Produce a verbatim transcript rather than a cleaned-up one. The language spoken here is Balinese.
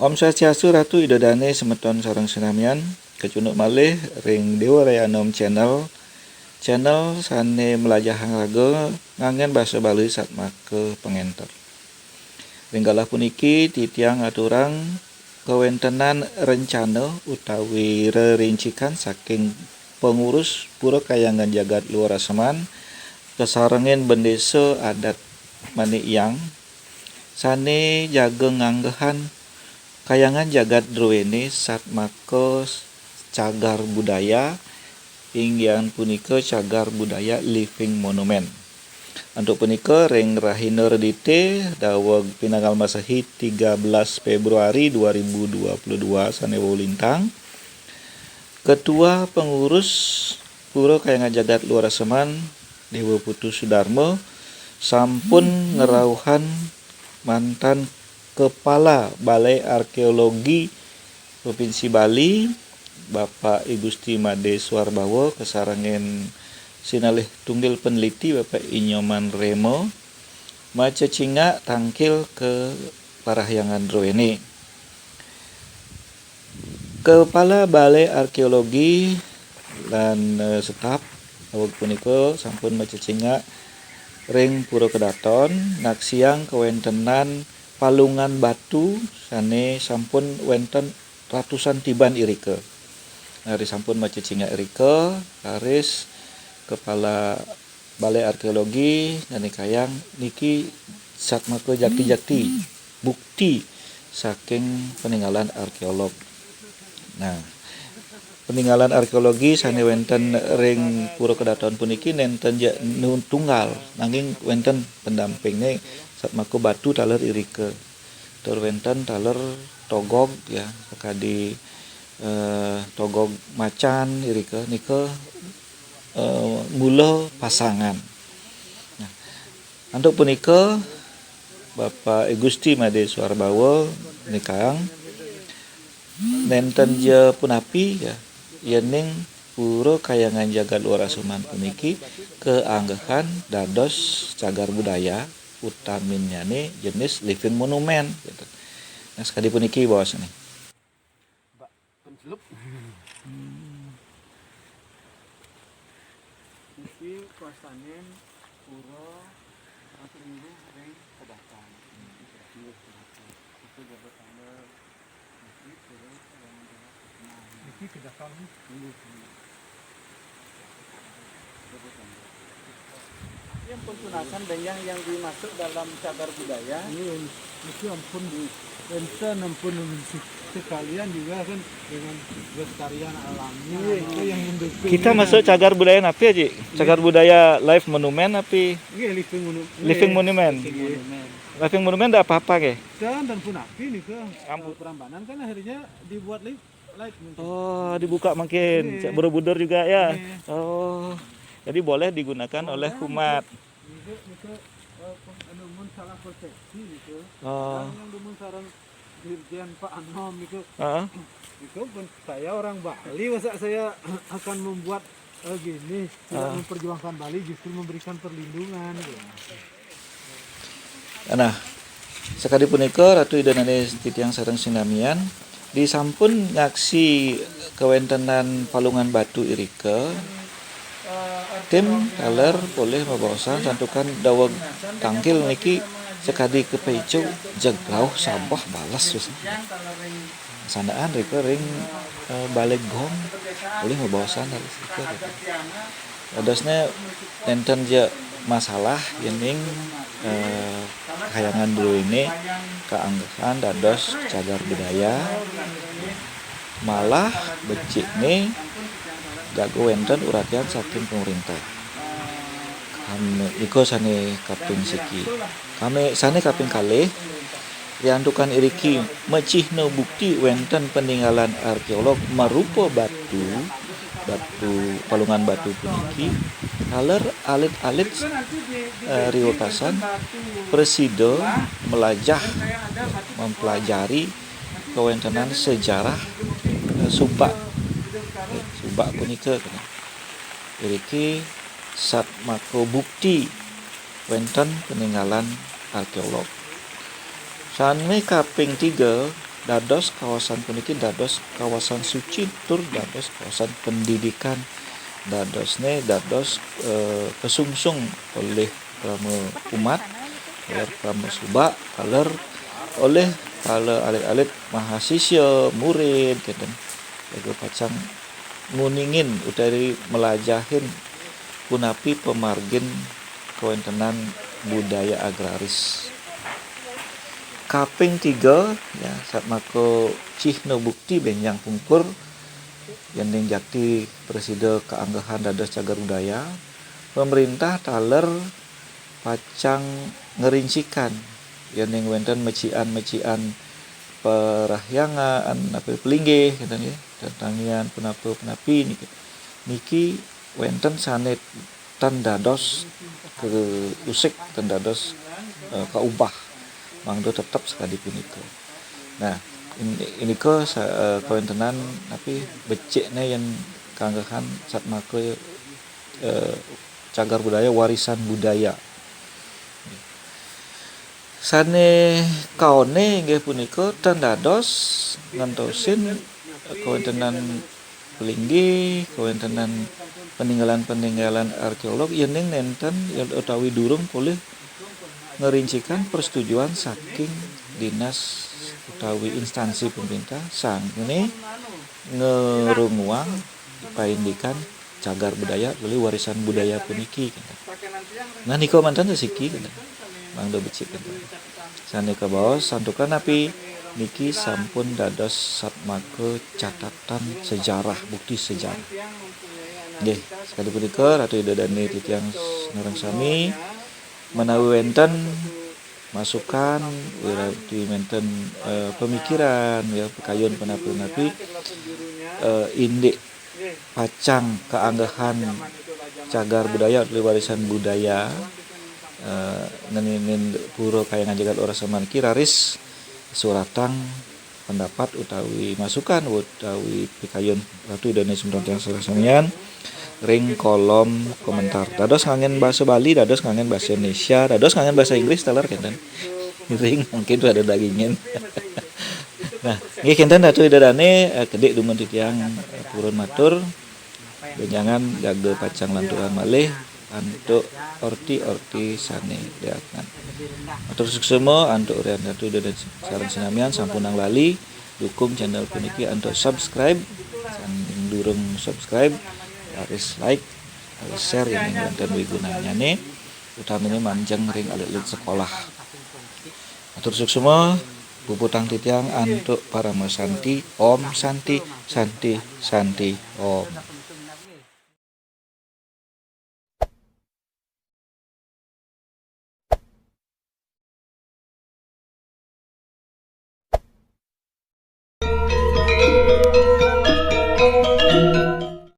Om Swastiastu, Ratu Ida Dane, semeton sareng sinamian, kacunduk malih ring Dewa Raya Anom Channel, channel sane mlajahang raga nganggen basa Bali satmaka pangenter. Ring galah puniki titiang ngaturang kawentenan rencana utawi rerincikan saking pengurus Pura Kahyangan Jagat Luar Aseman kasarengin Bendesa Adat Manik Yang sane jaga nganggehan kahyangan jagat druene satmaka cagar budaya, inggih punika cagar budaya living monument. Antuk punika, ring rahina Redite, daweg pinanggal Masehi tiga belas Februari dua ribu dua puluh dua sane wau lintang, Ketua Pengurus Pura Kahyangan Jagat Luar Aseman, Dewa Putu Sudarma, sampun ngrauhang mantan Kepala Balai Arkeologi Provinsi Bali, Bapak I Gusti Made Suarbawa, kasarengin sinalih tunggil peneliti, Bapak I Nyoman Remo, macecingak tangkil ka parahyangan druene. Kepala Balai Arkeologi lan, eh, setap daweg punika sampun macecingak ring Pura Kedaton, ngaksiang kawentenan palungan batu sane sampun wenten ratusan tiban irika. Nah, risampun macecingak irika, raris Kepala Balai Arkeologi nganikayang niki satmaka jakti-jakti, bukti saking peninggalan arkeolog. Nah, peninggalan arkeologi sane wenten ring Pura Kedaton puniki nenten ja nu-, tunggal, nanging wenten pendampingne satmaka batu taler irika. Tur wenten taler togog, ya, sakadi, eh, togog macan irika nika, eh, mula pasangan. Nah, antuk punika, Bapak I Gusti Made Suarbawa nikaang nenten ja punapi, ya, yening Pura Kahyangan Jagat Luar Aseman puniki kaanggehan dados cagar budaya, utaminnyane jenis living monument, gitu. Nah, sakadi puniki baosne. Mbak, pencelup. Hmm. Niki kawastanin Pura Asringu ring Kedaton. Niki Kedaton. Niki Kedaton. Yang pun tunasan benjang yang dimasuk dalam cagar budaya. Iya, niki ampun, wenten ampun sekalian juga kan dengan kelestarian alamnya. Iya, itu yang mendukung. Kita masuk cagar budaya napi, Ji? Cagar budaya live monument napi? Iya, living monument. Living monument. Living monument. Living monument ada apa-apa ke? Dan, dan pun api nih ke. Ampun. Prambanan kan akhirnya dibuat live. Oh, dibuka mungkin. Iya. Cek Borobudur juga ya. Iya. Oh, jadi boleh digunakan oleh umat. Itu, itu, eh, peng-, anu, mun salah persepsi gitu. Oh. Kadang yang demen sareng Dirjen Pak Anom gitu. Heeh. Itu pun saya orang Bali, masa saya akan membuat, eh, gini, tidak memperjuangkan Bali, justru memberikan perlindungan gitu. Nah, sakadi punika, Ratu Ida Dane titiang sareng sinamian, disampun ngaksi kawentenan palungan batu irika, tim taler polih mabaosan santukan daweg tangkil niki sakadi kapaica jeg rauh sabeh bales. Sandaan rika ring, eh, Balai Gong polih mabaosan raris rika, gitu. Dadosne nenten ja masalah yening, eh, kahyangan druene kaanggehan dados cagar budaya, malah becikne jaga wenten uratian saking pamrentah. Kami, ika sane kaping siki. Kami sane kaping kalih, riantukan iriki macihna bukti wenten peninggalan arkeolog marupa batu, batu, palungan batu puniki, taler alit-alit, eh, riwekasan prasida melajah, mempelajari kawentenan sejarah, eh, Subak. Eh, Subak punika, kena. Iriki satmaka bukti wenten peninggalan arkeolog. Sane kaping tiga, dados kawasan puniki dados kawasan suci tur dados kawasan pendidikan. Dadosne dados eh, kesungsung olih parama umat, taler parama subak, taler olih para alit-alit mahasisya, murid, kenten. Jaga pacang nguningin utawi melajahin punapi pamargin kawentenan budaya agraris. Kaping tiga, ya, satmaka cihna bukti benjang pungkur, yening jakti prasida kaanggehan dados cagar budaya, pemerintah taler pacang ngerincikan, yening wenten mecikan-mecikan parahyangan, apa, pelinggih, kenten nggih, tetangian, punapa, punapi niki. Niki wenten sane tan dados kausik, tan dados eh, kaubah, mangda tetep sakadi punika. Nah, in-, inika sa-, eh, kawentenan napi becikne yen kaanggehan satmaka eh, cagar budaya, warisan budaya. Sane kaone inggih punika tan dados ngentosin kawentenan pelinggih, kawentenan peninggalan-peninggalan arkeolog, yening nenten utawi durung polih ngerincikan persetujuan saking dinas utawi instansi pemerintah sangene ngerunguang paindikan cagar budaya utawi warisan budaya puniki. Nah, nika manten sesiki, mangda becik. Sane kabaos, santukan napi niki sampun dados satmaka catatan sejarah, bukti sejarah. Nggih, sakadi punika Ratu Ida Dane titiang sinareng sami, menawi wenten masukan, wirati wenten eh, pemikiran, ya, pikayun punapi-punapi eh, indik pacang kaanggehan cagar budaya utawi warisan budaya eh, ngeninin Pura Kahyangan Jagat Wraha Sangama niki raris suratang pendapat utawi masukan utawi pikayun Ratu Ida Dane semeton titiang sareng samian ring kolom komentar. Dados nganggen basa Bali, dados nganggen basa Indonesia, dados nganggen basa Inggris taler kenten. Ring mungkin rada dagingin. Nah, nggih kenten Ratu Ida Dane eh, kedik dumun titiang eh, purun matur. Benjangan jaga pacang lanturang malih antuk orti-orti sane diaturaken. Matur suksma antuk Ratu Ida Dane sareng sinamian sampunang lali dukung channel puniki antuk subscribe. Sane durung subscribe, raris like, raris share yen wenten wigunannyane, utamine manjeng ring alit-alit sekolah. Matur suksma, puputang titiang antuk parama santi. Om Santi, Santi, Santi, Om.